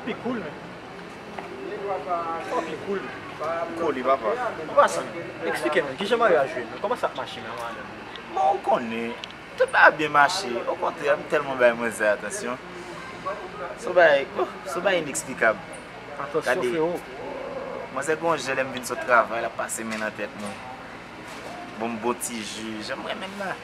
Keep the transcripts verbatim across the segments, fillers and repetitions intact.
Pi cool, men. Sa pi cool, men. Kole, papa. An pasan, eksplike m, kijan maryaj ou ye, men? Kòman sa ap mache, men, madanm? Bon, ou konnen, tout bagay ap byen mache. Okontrè, m tèlman bay manzè atansyon. Se yon bagay, oh, se yon bagay ineksplikab. Atansyon, frero. Manzè gon jan lè m vin sot travay, l ap pase men nan tèt mwen. Bon, m bon ti ji, jan m renmen l la.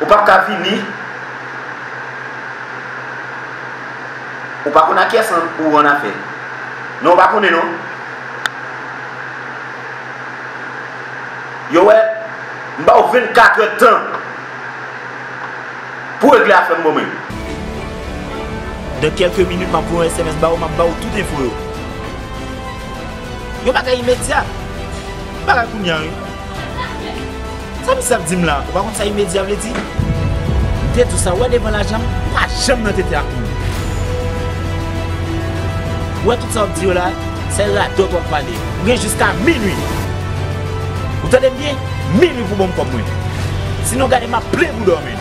Ou p ap ka vini. Ou pa konn a kiyès ou rann afè. Non, ou pa konnen non. Yo wè, m ba w vennkatrè tan pou w regle afè m ban mwen. Dans quelques minutes, m ap voye yon S M S ba ou, m ap ba ou tout enfo yo. Yon bagay imedya. Bagay kounye a, wi. Sa misye ap di m la? Ou pa konn sa imedya vle di? M te di w sa, ou wè devan lajan, m pa janm nan tete ak moun. Ou wè tout sa w ap di yo la, se radòt w ap pale. Ou gen jiska minwi. Ou tande m byen? Minwi pou ban m kòb mwen. Sinon, gade m ap plen pou dòmi.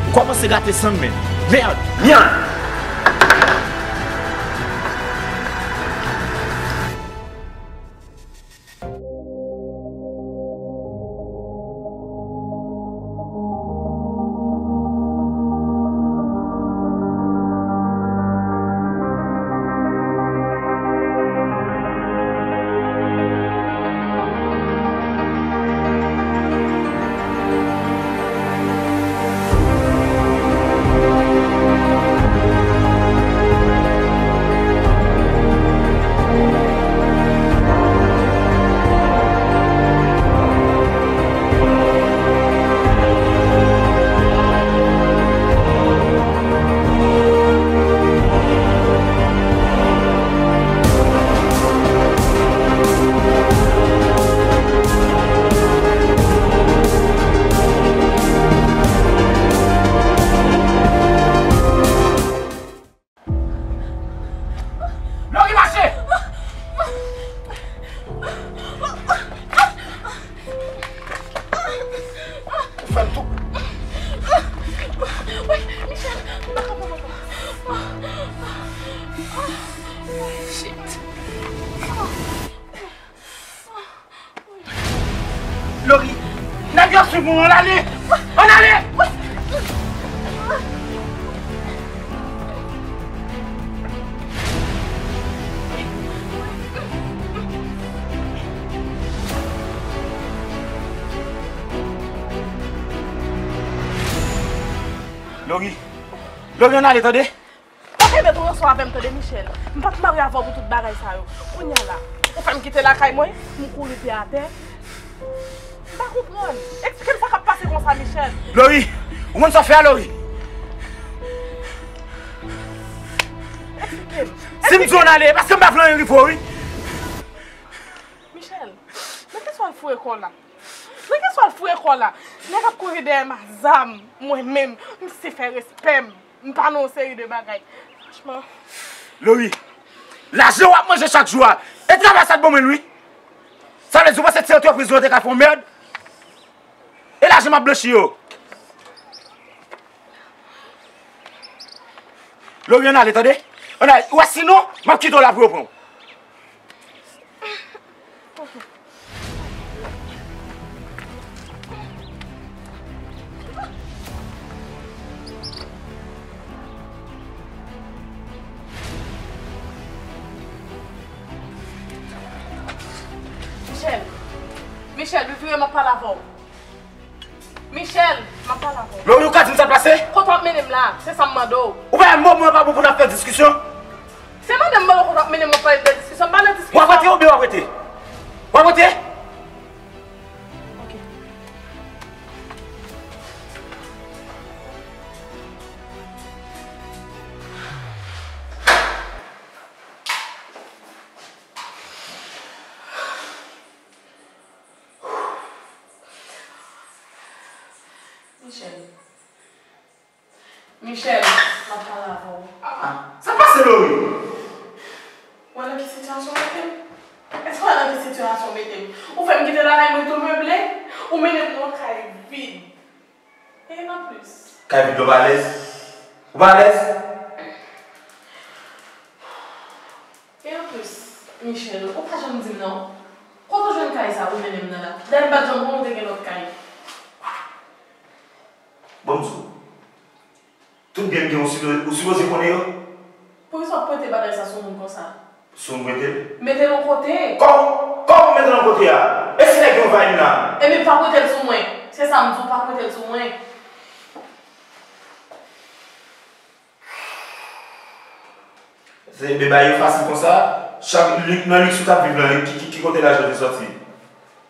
Ou kòmanse gate san m, men. Mèd! Nyan! Lori, mache! Ou fè m tou. Woy, Michel, m pa ka pran ankò. Shit. Lori, nèg yo swiv nou, ann ale! Ann ale! Lori, Lori, ann ale, tande? Pa kenbe pou yon swa avè m, tande, Michel. M pa t marye avè w pou tout bagay sa yo. Kounye a la, ou fè m kite lakay mwen, m kouri pye atè. M pa konprann. Eksplike m sa k ap pase konsa, Michel. Lori, ou konn sa w fè a, Lori? Eksplike m. Si m di w ann ale, e paske m pa vle anyen rive w, wi. Michel, nan ki swa l foure kò w la? Nan ki swa l foure kò w la? Nèg ap kouri dèyè m a zam, mwen menm, m se fè respè m. M pa nan yon seri de bagay. Franchman. Lori, lajan w ap manje chak jou a, e travay sa t ban mwen l, wi. Sa vle di w panse ti antrepriz yo te ka fè yon mèd? E lajan m ap blanchi yo. Lori, ann ale, tande? Ann ale. Ou wè, sinon, m ap kite w la pou yo pran w. Michel! Michel, vire, m ap pale avè w. Michel, m ap pale avè w. Lori, ou ka di m sa k pase? Kote w ap mennen m la? Se sa m mande w. Ou pa wè moman an pa bon pou n ap fè diskisyon? Se mande m mande w kote w ap mennen m, w ap pale de diskisyon. M pa nan diskisyon. W ap rete oubyen w ap rete? W ap rete? Ok. Michel. Michel, m ap pale avè w. Ah, sa pase, Lori? Ou wè nan ki sitiyasyon w mete m? Èske w wè nan ki sitiyasyon w mete m? Ou fè m kite lakay mwen tou meble, ou mennen m nan yon kay vid. E anplis. Kay vid la, ou pa alèz? Ou pa alèz? E anplis, Michel, ou pa janm di m non. Kote w jwenn kay sa ou mennen m nan la? Dayè m pa t janm konnen w te gen lòt kay. Bon, m di w. Tout byen m gen, ou sipo-, ou sipoze konnen yo. Poukisa w ap pote bagay sa sou moun konsa? Sou m pote l? Mete l yon kote. Kòman, kòman mete l yon kote a? E si nèg yo anvayi m la? Ebyen, pa pote l sou mwen. Se sa m di w, pa pote l sou mwen. Se, men bagay yo fasil konsa. Chak li-, nan liks ou t ap viv lan, ki, ki, ki kote lajan te sòti?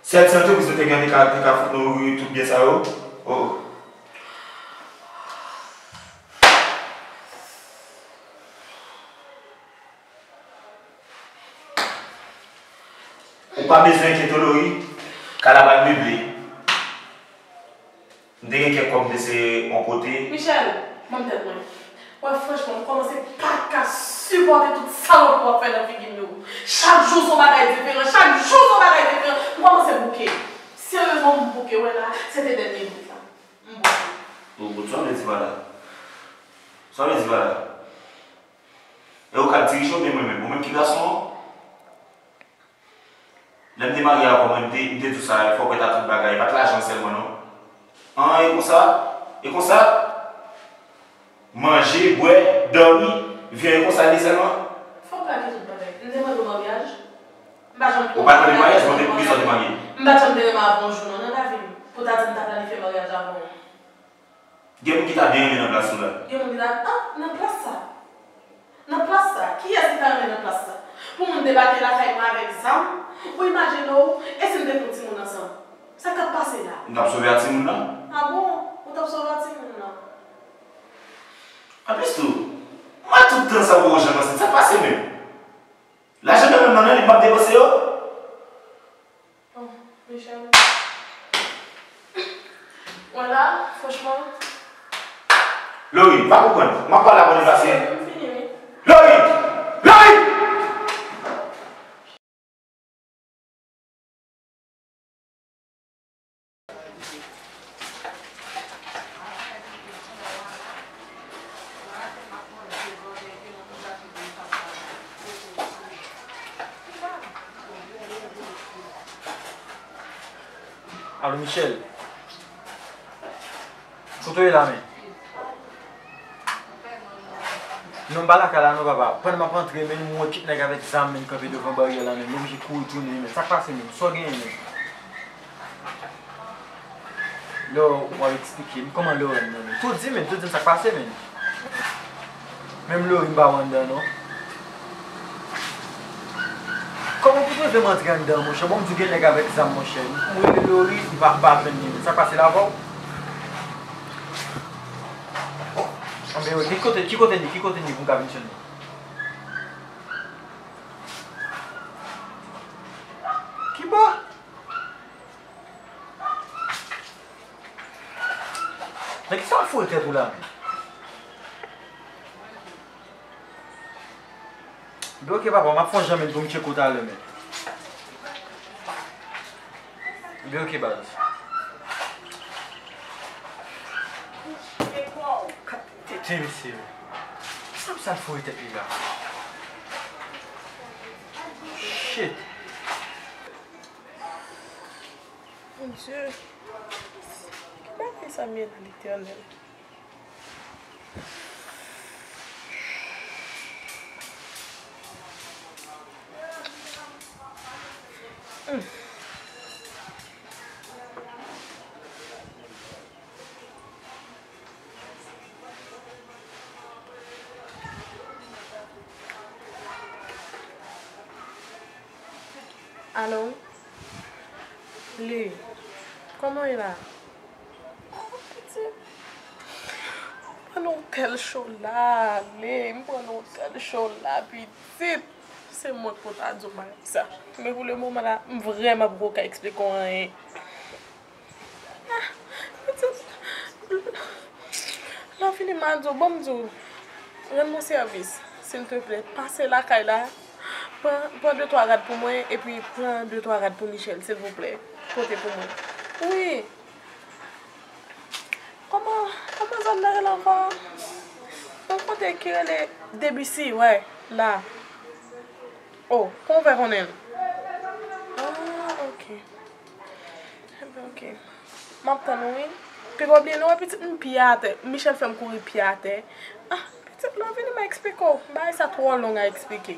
Sèl ti antrepriz nou te gen te ka, te ka fout nou tout byen sa yo. Oh. Ou pa bezwen enkyete w, Lori. Kay la pral meble. M te gen kèk kòb m te sere yon kote. Michel, ban m tèt mwen. Wè, franchman, m kòmanse pa ka sipòte tout salopri w ap fè nan figi m yo. Chak jou se yon bagay diferan, chak jou se yon bagay diferan. M kòmanse bouke. Seryezman, m bouke, wè la, se te dènye bout la. M bouke. Ou bout, sa w vle di pa la? Sa w vle di pa la? E ou k ap dirije oubyen mwen menm? Ou menm ki gason an? Lè m te marye avè w, mwen, m te, m te di w sa, fò w prèt a tout bagay. E pa t lajan sèlman, non. An, e konsa? E konsa? Manje, bwè, dòmi, vye, e konsa l ye sèlman? Fò w plake tout bagay. M te mande w maryaj? M pa janm te... Ou pa t mande maryaj, mwen te, poukisa w te marye? M pa t janm te renmen avè w yon jou, non, nan lavi m, pou w ta di m ta planifye maryaj avè w. Gen moun ki ta byen renmen nan plas ou la. Gen moun ki ta, ah, nan plas sa. Nan plas sa. Kiyès ki ta renmen nan plas sa? Pou moun debake lakay mwen avèk zam, ou imajine w, e si m te pran timoun ansanm? Sa k t ap pase la? M t ap sove a timoun nan. Ah bon? Ou t ap sove a timoun nan? Anplis tou, mwen tout tan sa ou janm ansent, sa k pase menm? Lajan nan men m nan, li m ap depanse yo? Oh, Michel. Wè la, franchman. Lori, m pa konprann. M ap pale avè w, li pase. M fini, wi. Lori! Lori! Alo, Michel. Kote w ye la, men? Non, m pa lakay la non, papa. Pandan m ap antre, men m wè kèk nèg avèk zam, men, kanpe devan baryè la, men m oblije kouri tounen, men. Sa k pase, men? Sa w genyen, men? Lè w ap eksplike m, kòman Lori nan, men? Tou di, men, tou di m sa k pase, men. Menm Lori m pa wè anndan, non. Kòman pou twouve m antre anndan, monchè? Bon, m di w gen nèg avèk zam, monchè. M rele Lori, m pa, m pa jwenn li, men. Sa k pase la avè w? Anben, wi, ki kote, ki kote li, ki kote li pou m ka vin jwenn li? Ki bò? Nan kisa w ap foure tèt ou la menm? Ebyen, oke, papa, m ap fè yon jan menm pou m tcheke w talè, men. Ebyen, oke, baz. Gad tete, mesye. Sa misye al foure tèt li la? Shit. Mon Dieu, ki bagay sa m ye la, Letènèl? Hmm. Alo? Li, kòman w ye la? Ah, pitit. M pran nan yon tèl cho la, li, m pran nan yon tèl cho la, pitit. Se mwen k pou ta di w bagay sa. Men pou le moman la, m vrèman poko ka eksplike w anyen. Ah, pitit, Wi, m a di w, ban m di w, rann mwen sèvis, silteplè. Pase lakay la, pran, pran de twa rad pou mwen, epi pran de twa rad pou Michel, silvouplè. Pote pou mwen. Wi. Kòman, kòman zòn nan rele ankò? Yon kote ki rele Debussy, wè, la. Oh, kon w fè konnen l? Ah, ok. Enben, ok. M ap tann ou, wi. Pi pa bliye non, wè pitit m pye atè. Michel fè m kouri pye atè. Ah, pitit, lè w vini, m a eksplike w. Bagay sa twò long a eksplike.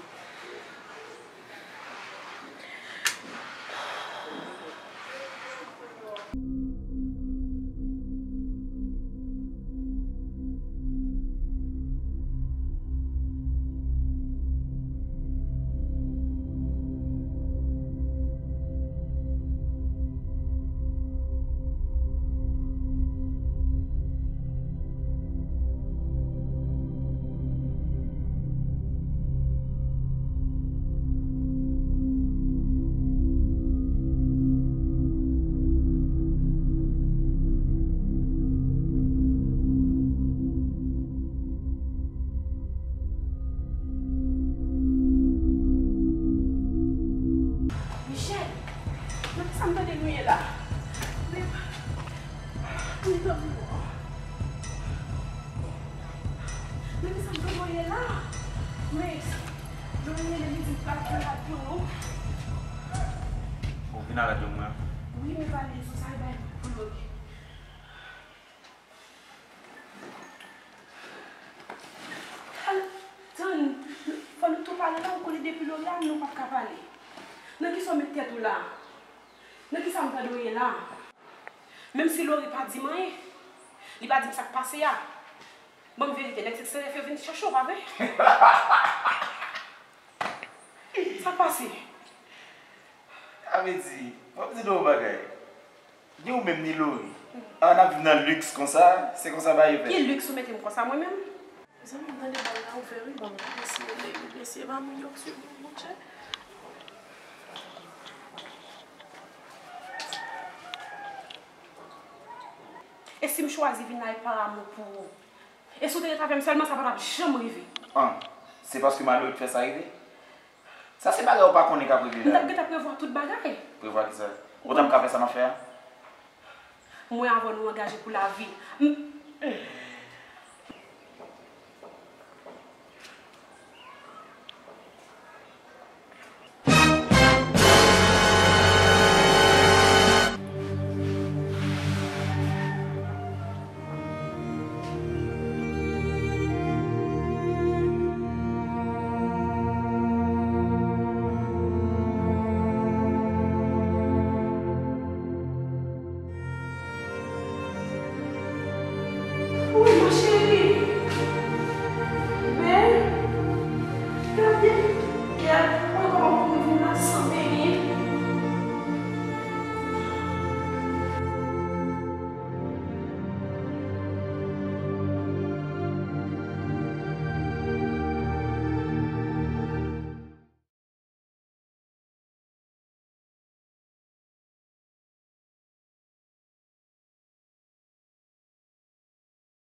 Michel, nan kisa m tande nou ye la? Men, men tanpri non. Men kisa m tande nou ye la? Men, Lori rele li di l pral pran rad pou nou. Ou vin ak radyo m nan? Wi, men pale sou sa, e bay pou Lori. Al, tann, fò nou tou pale la, ou konnen depi Lori ale, nou p ap ka pale. Nan kisa w met tèt ou la? Nan kisa m tande w ye la? Menm si Lori pa di m anyen, li pa di m sa k pase a. Ban m verite, nèg Sèk Serèf yo vin chache w, pa vre? Sa k pase? Sa vle di, m ap di nou yon bagay. Ni ou menm, ni Lori. An ap viv nan liks konsa, se konsa bagay yo fèt. Ki liks ou mete m konsa, mwen menm? Mezanmi, m tande bal la ouvè wi, ban m eseye leve mesye pa moun yo sou mwen, monchè. E si m chwazi vin la e pa amou pou ou? E si w te ret avè m sèlman, sa pa t ap janm rive. An, se paske malere k fè sa rive? Sa se bagay ou pa konnen k ap rive la. M t ap gentan prevwa tout bagay. Prevwa kisa? Ou t ap ka fè sa m ap fè a? Mwen avè w nou angaje pou lavi. M